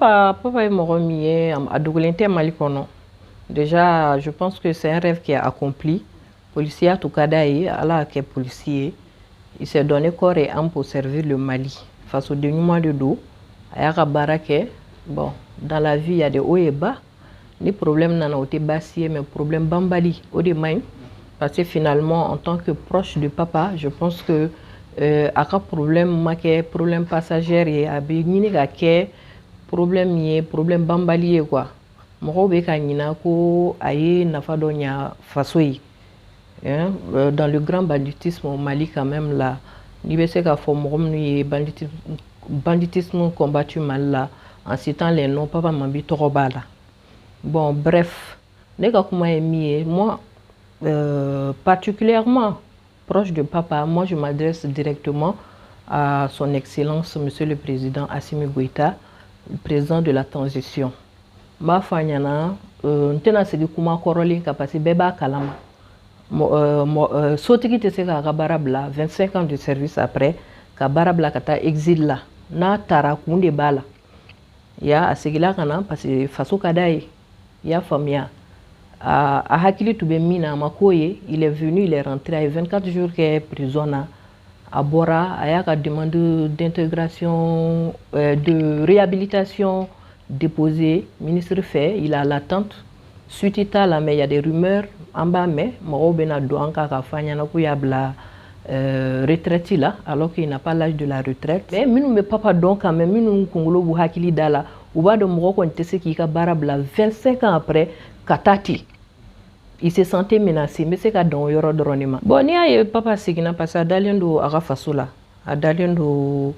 Papa, papa ye mɔgɔ min ye, a dogolen tɛ Mali kɔnɔ. Déjà, je pense que c'est un rêve qui est accompli. Policier tun ka d'a ye, Ala y'a kɛ policier ye. Il s'est donné corps et âme pour servir le Mali. Fasoden ɲuman de don. A y'a ka baara kɛ. Bon, dans la vie, il y a des hauts et bas. Ni problème nana, o tɛ baasi ye, mais problème banbali, o de man ɲi. Parce que finalement, en tant que proche de papa, je pense que a ka problème ma kɛ problème passager ye, a bɛ ɲini ka kɛ problème ye, problème banbali ye quoi. Mɔgɔw bɛ ka ɲina ko a ye nafa dɔ ɲa faso ye. Hein? Dans le grand banditisme au Mali quand même là, n'i bɛ se k'a fɔ mɔgɔ minnu ye banditisme combattu Mali la, en citant les noms, Papa Mambi tɔgɔ b'a la. Bon, bref, ne ka kuma ye min ye, moi, particulièrement proche de papa, moi, je m'adresse directement à son excellence, monsieur le président Assimi Goïta, le président de la transition. N b'a fɔ a ɲɛna, n tɛna segin kuma kɔrɔlen kan parce que bɛɛ b'a kalama. Sotigi tɛ se k'a ka baara bila 25 ans de service après, ka baara bila ka taa exil la. N'a taara, kun de b'a la. Ya a seginna ka na parce que faso ka d'a ye. I y'a faamuya, a hakili tun bɛ min na, a ma k'o ye. Il est venu, il est rentré, a ye 24 jours kɛ prison na. A bɔra, a y'a ka demande d'intégration, de réhabilitation déposée ministre fɛ. Il a l'attente, suite t'a la, mais il y a des rumeurs, an b'a mɛn, mɔgɔw bɛna don an kan k'a fɔ an ɲɛna k'u y'a bila retraite la, alors qu'il n'a pas l'âge de la retraite. Mais minnu bɛ papa dɔn quand même, minnu kunkolo b'u hakili da la, u b'a dɔn mɔgɔ kɔni tɛ se k'i ka baara bila 25 ans après ka taa ten. Il se sentait menacé. N bɛ se ka dan o yɔrɔ dɔrɔn de ma. Bon, n'i y'a ye papa seginna, parce que a dalen don a ka faso la, a dalen don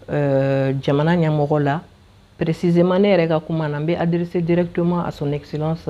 jamana ɲɛmɔgɔ la. Précisément, ne yɛrɛ ka kuma na, n bɛ adresser directement à son excellence,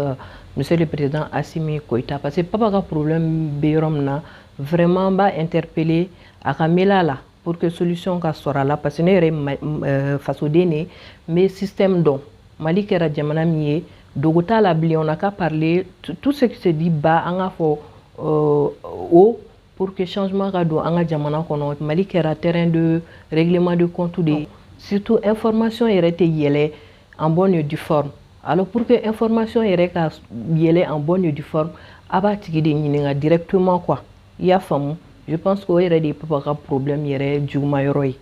monsieur le président Assimi Goïta, parce que papa ka problème bɛ yɔrɔ min na, vraiment, n b'a interpeller a ka mêler a la pour que solution ka sɔrɔ a la, parce que ne yɛrɛ ye fasoden de ye, n bɛ système dɔn. Mali kɛra jamana min ye, dogo t'a la bilen. On n'a qu'à parler tout ce qui se dit bas, an k'a fɔ haut pour que changement ka don an ka jamana kɔnɔ. Mali kɛra terrain de règlement de compte de ye. Surtout, information yɛrɛ tɛ yɛlɛ en bonne et due forme. Alors, pour que information yɛrɛ ka yɛlɛ en bonne et due forme, a b'a tigi de ɲininka directement quoi. I y'a faamu? Je pense que o yɛrɛ de ye papa ka problème yɛrɛ juguman yɔrɔ ye.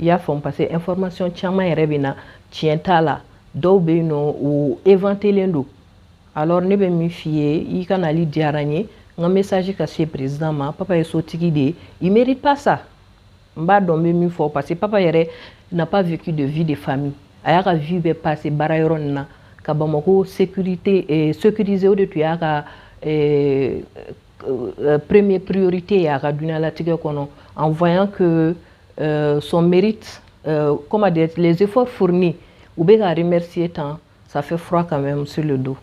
I y'a faamu? Parce que information caman yɛrɛ bɛ na, tiɲɛ t'a la, dɔw bɛ yen nɔ, o inventélen don. Alors, ne bɛ min f'i ye, i ka nali diyara n ye. N ka message ka se président ma. Papa ye sotigi de ye, il mérite pas ça. N b'a dɔn n bɛ min fɔ, parce que papa yɛrɛ n'a pas vécu de vie de famille. A y'a ka vie bɛɛ passé baara yɔrɔ nin na ka Bamako sécurité sécuriser. O de tun y'a ka première priorité ye a ka duniyalatigɛ kɔnɔ. En voyant que son mérite, comment dire, les efforts fournis, u bɛ ka remercier tan, ça fait froid quand même sur le dos.